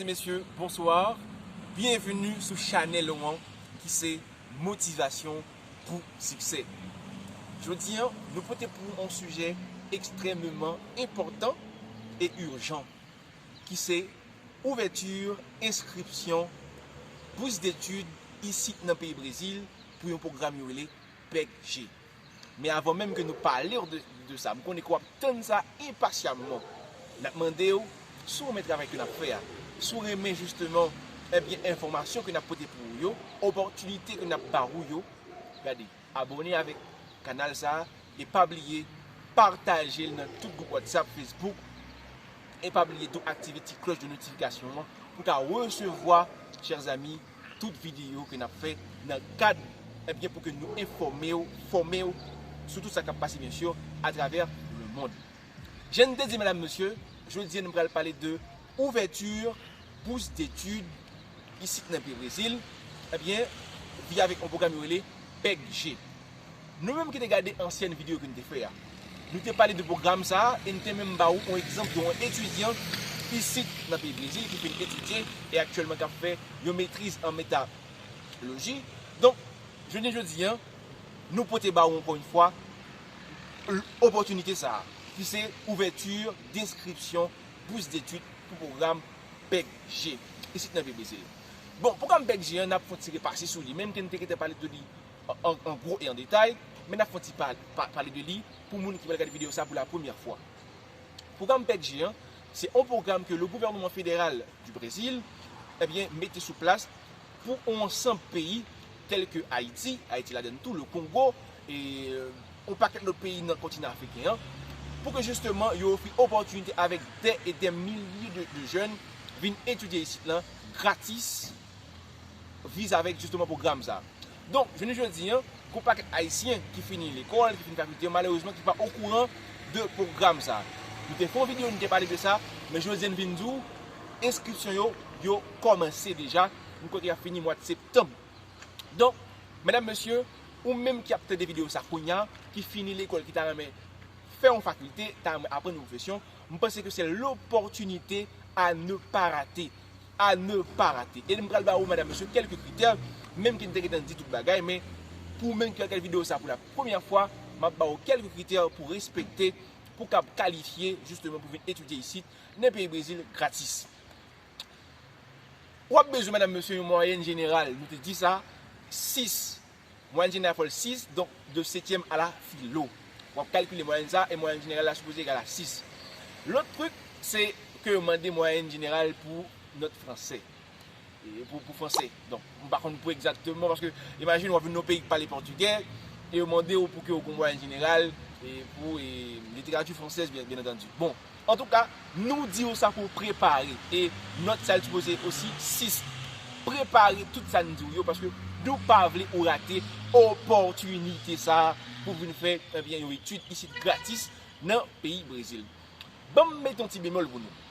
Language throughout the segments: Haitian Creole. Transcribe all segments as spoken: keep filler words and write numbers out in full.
Mesye, bonswa. Byenveni sou chanèl ou an ki se Motivasyon pou Siksè. Jodi an, nou pote pou ou yon sijè ekstrèmeman enpòtan e ijan, ki se ouvèti enskripsyon bous detid isit nan peyi Brezil pou yon pwogram yo rele peg G. Men avan menm ke nou pale w de, de sa, m konnen ke w ap tann sa enpasyamman. N ap mande w, si w renmen travay ke n ap fè a, si w renmen jisteman, ebyen, enfòmasyon ke n ap pote pou ou yo, opòtinite ke n ap ba ou yo, gade, abòne avèk kanal sa a e pa bliye pataje l nan tout gwoup WhatsApp, Facebook, e pa bliye tou aktive ti klòch de notifikasyon an pou w ka resevwa, chè zanmi, tout videyo ke n ap fè nan kad, ebyen, pou ke nou enfòme w, fòme w sou tout sa k ap pase, byen si, atravè lemonn. Jan n te di, medam, mesye, jodi a nou pral pale de ouvèti bous detid isit nan peyi Brezil, ebyen, via avèk yon pwogram yo rele peg G. Nou menm ki te gade ansyen videyo ke n te fè a, nou te pale de pwogram sa a e n te menm ba ou yon egzanp de yon etidyan isit nan peyi Brezil ki fin etidye e aktyèlman k ap fè yon metriz an metaloji. Donk, jounen jodi a, nou pote ba ou ankò yon fwa l-, opòtinite sa a, ki se ouvèti enskripsyon bous detid pou pwogram peg G isit nan peyi Brezil. Bon, pwogram peg G an, n ap fè yon ti repase sou li, menm ke n te gentan pale de li an, an, an gwo e an detay, men n ap fè yon ti pa-, pa-, pale de li pou moun ki pral gade videyo sa pou la premyè fwa. Pwogram peg G an, se yon pwogram ke le gouvènman federal du Brésil, ebyen, mete sou plas pou yon ansanm peyi tèl ke Ayiti, Ayiti ladann tou, le Kongo, e, euh, yon pakèt lòt peyi nan kontinan afriken an, pou ke jisteman yo ofri opòtinite avèk dè e dè milye de, de jèn vin etidye isit lan gratis, vize avèk jisteman pwogram sa. Donk, jounen jodi an, gon pakèt Ayisyen ki fini lekòl, ki fini fakilte, malerezman, ki pa okouran de pwogram sa. Nou te fè yon videyo, nou te pale de sa, men jodi a n vin di w, enskripsyon yo, yo kòmanse deja. M kwè ke y ap fini mwa septanm. Donk, medam, mesye, ou menm ki ap tande videyo sa kounye a, ki fini lekòl, ki ta renmen fè yon fakilte, ta renmen aprann yon pwofesyon, m panse ke se l'opportunité à ne pas rater. À ne pas rater. E m pral ba ou, medam, mesye, kèlke kritè, menm ke n te gentan di tout bagay, men pou ou menm ki ap gade videyo sa pou la premyè fwa, m ap ba ou kèlke kritè pou respekte, pou w kab kalifye, jisteman, pou vin etidye isit, nan peyi Brezil, gratis. W ap bezwen, medam, mesye, yon mwayèn jeneral, nou te di sa, sis. Mwayèn jeneral fò l sis, donk de setyèm a la filo. W ap kalkile mwayèn sa, e mwayèn jeneral la sipoze egal a sis. Lòt twik, se ke yo mande mwayèn jeneral pou nòt fransè. E pou, pou fransè. Donk, m pa konn pou egzakteman, paske imajine w ap vin nan yon peyi ki pale pòtigè, e yo mande w pou ke w gon mwayèn jeneral, e pou, e, literati fransèz, byen, byen antandi. Bon, antouka, nou di w sa pou w prepare. E nòt sa, l sipoze osi sis. Prepare tout sa n di w yo, paske nou pa vle ou rate opòtinite sa a pou vin fè, ebyen, yon etid isit gratis nan peyi Brezil. Ban m mete yon ti bemòl pou nou.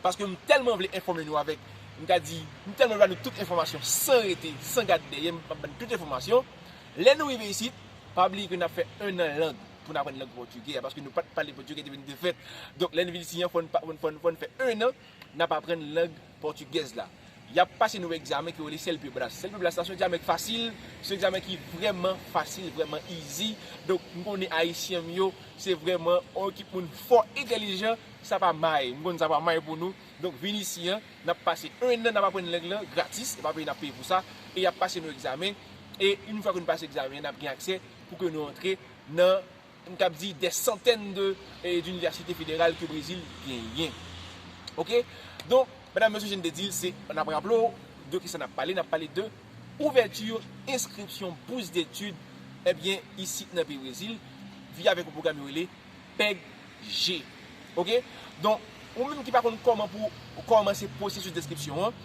Paske m tèlman vle enfòme nou avèk, m ka di, m tèlman vle ba nou tout enfòmasyon san rete, san gade dèyè, m ap ban nou tout enfòmasyon. Lè nou rive isit, pa bliye ke n ap fè ennan lang pou n aprann lang pòtigè a, paske nou pa t pale pòtigè depi n te fèt. Donk, lè n vin isit an, fò n pa, fò n, fò n, fò n fè ennan, n ap aprann lang pòtigèz la. Y ap pase nou egzamen ki rele CELPE-BRAS. CELPE-BRAS la se yon egzamen ki fasil, se yon egzamen ki vrèman fasil, vrèman easy. Donk, m konnen Ayisyen m yo, se vrèman yon ekip moun fò entèlijan, sa pa may. M konn sa pa may pou nou. Donk, vin isi an, n ap pase ennan, n ap aprann lang lan gratis, e pa peye n ap peye pou sa, e y ap pase nou egzamen. E yon fwa ke nou pase egzamen an, n ap gen aksè pou ke nou antre nan, m kab di, dè santèn de, eh, dinivèsite federal ke Brezil genyen. Oke? Donk, medam, mesye, jan n te di l, se, n ap raple w de kisa n ap pale, n ap pale de ouvèti enskripsyon bous detid, ebyen, isit nan peyi Brezil, via avèk yon pwogram yo rele peg G. Oke? Donk, ou menm ki pa konn kòman pou w kòmanse pwosesis enskripsyon an,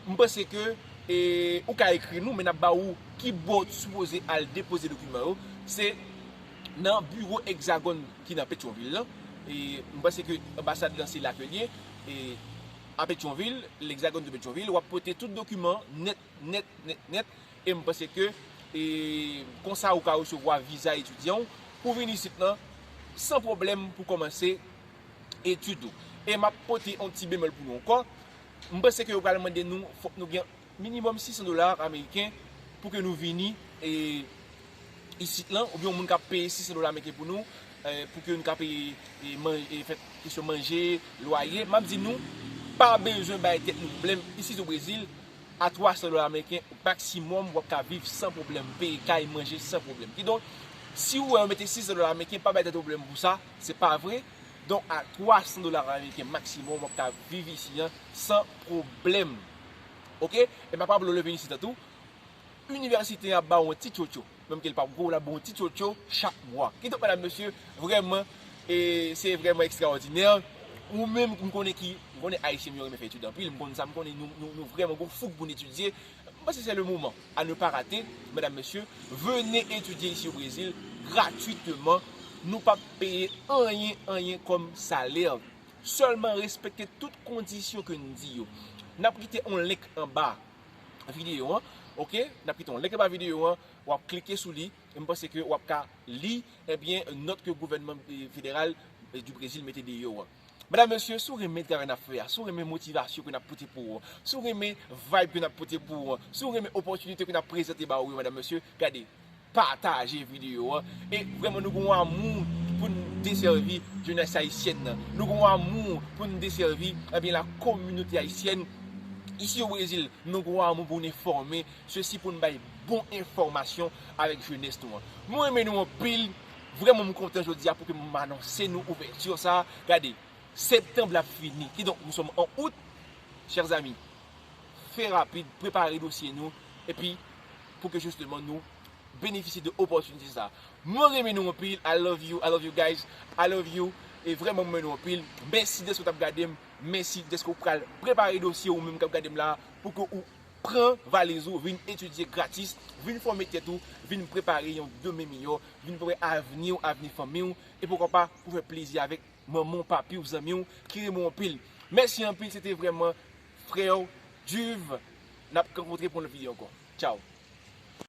m panse ke, e, ou ka ekri nou, men n ap ba ou ki bò w sipoze al depoze dokiman yo. Se nan biwo Egzagòn ki nan Petyonvil lan. E m panse ke anbasad lan se la ke l ye. E a Petyonvil, L'Hexagone de Petyonvil, w ap pote tout dokiman nèt, nèt, nèt, nèt. E m panse ke, e, konsa ou ka resevwa viza etidyan w pou vin isit lan san pwoblèm pou kòmanse etid ou. E m ap pote yon ti bemòl pou nou ankò. M panse ke yo pral mande nou, fòk nou gen minimòm sis san dola ameriken pou ke nou vini e, isit lan, oubyen yon moun k ap peye sis san dola ameriken pou nou, e, pou ke nou ka peye e, man- e, fè kesyon manje, lwaye. M ap di nou, pa bezwen bay tèt nou pwoblèm. Isit o Brezil, a twa san dola ameriken maksimòm, w ap ka viv san pwoblèm, peye kay, manje san pwoblèm. Kidonk, si w wè yo mete sis san dola ameriken, pa bay tèt ou pwoblèm pou sa, se pa vre. Donk, a twa san dola ameriken maksimòm, w ap ka viv isi an san pwoblèm. Oke? E m ap raple w lè w vin isit an tou, inivèsite an ap ba w yon ti tchotcho. Menm ke l p ap gwo, l ap ba w yon ti tchotcho chak mwa. Kidonk, medam, mesye, vrèman, e, se vrèman ekstraòdinè. Ou menm, m konnen ki, m konnen Ayisyen yo renmen fè etid anpil, m konn sa, m konnen nou, nou, nou vrèman gon fouk pou n etidye. M panse se le moman à ne pas rater, medam, mesye, vene etidye isi o Brezil gratwitman. Nou p ap peye anyen, anyen kòm salè. Sèlman respekte tout kondisyon ke n di yo. N ap kite yon link anba videyo an, oke? N ap kite yon link anba videyo an, w ap klike sou li, e m panse ke w ap ka li, ebyen, nòt ke gouvènman e, federal e, du Brezil mete deyò an. Medam, mesye, si w renmen travay n ap fè a, si w renmen motivasyon ke n ap pote pou ou, si w renmen vibe ke n ap pote pou ou, si w renmen opòtinite ke n ap prezante ba ou yo, medam, mesye, gade, pataje videyo an. E vrèman, nou gen yon amou pou n desèvi jenès ayisyèn nan. Nou gen yon amou pou n desèvi, ebyen, la kominote ayisyèn. Isi o Brezil, nou gen yon amou pou n enfòme, sesi pou n bay bon enfòmasyon avèk jenès nou an. Mwen renmen nou anpil. Vrèman, m kontan jodi a pou ke m anonse nou ouvèti sa. Gade, septanm la ap fini. Kidonk, nou sòm an out. Chers amis, fè rapid, prepare dosye nou, epi pou ke jisteman nou benefisye de opòtinite sa. Mwen renmen nou anpil. I love you, I love you guys, I love you. E vrèman, mwen renmen nou anpil. Mèsi dèske w t ap gade m. Mèsi dèske w pral prepare dosye ou menm k ap gade m la, pou ke ou pran valiz ou, vin etidye gratis, vin fòme tèt ou, vin prepare yon demen miyò, vin prepare avni w, avni fanmi w, e poukwa pa pou fè plezi avèk manman w, papi w, zanmi w ki renmen w anpil. Mèsi anpil, se te vrèman frè w, Juve. N ap rankontre pou yon lòt videyo ankò. Tchao.